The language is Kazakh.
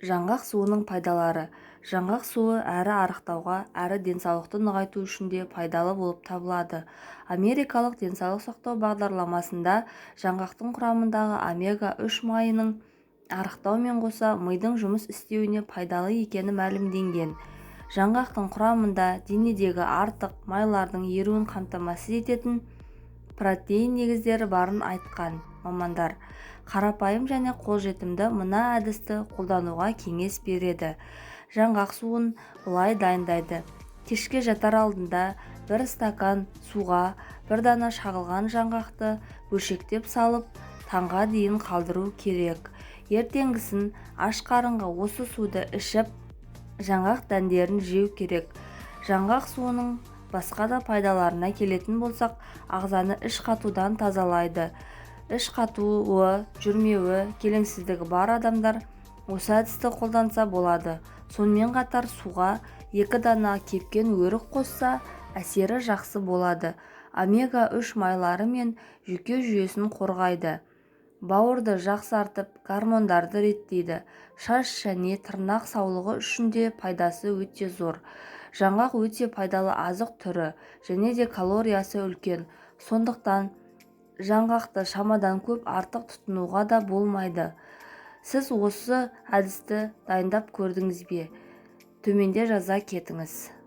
Жаңғақ суының пайдалары. Жаңғақ суы әрі арықтауға, әрі денсаулықты нығайту үшін де пайдалы болып табылады. Америкалық денсаулық сақтау бағдарламасында жаңғақтың құрамындағы омега-3 майының арықтаумен қоса мидың жұмыс істеуіне пайдалы екені мәлімденген. Жаңғақтың құрамында денедегі артық майлардың еруін қамтамасыз ететін протеин негіздері барын айтқан мамандар қарапайым және қолжетімді мына әдісті қолдануға кеңес береді. Жаңғақ суын былай дайындайды: кешке жатар алдында бір стакан суға бір дана шағылған жаңғақты бөлшектеп салып, таңға дейін қалдыру керек. Ертеңгісін аш қарынға осы суды ішіп, жаңғақ дәндерін жеу керек. Жаңғақ суының басқа да пайдаларына келетін болсақ, ағзаны іш қатудан тазалайды. Іш қатуы, жүрмеуі, келеңсіздігі бар адамдар осы әдісті қолданса болады. Сонымен қатар суға 2 дана кепкен өрік қосса, әсері жақсы болады. Омега-3 майлары мен жүйке жүйесін қорғайды. Бауырды жақсартып, гормондарды реттейді. Шаш және тырнақ саулығы үшін де пайдасы өте зор. Жаңғақ өте пайдалы азық түрі және де калориясы үлкен. Сондықтан жаңғақты шамадан көп артық тұтынуға да болмайды. Сіз осы әдісті дайындап көрдіңіз бе? Төменде жаза кетіңіз.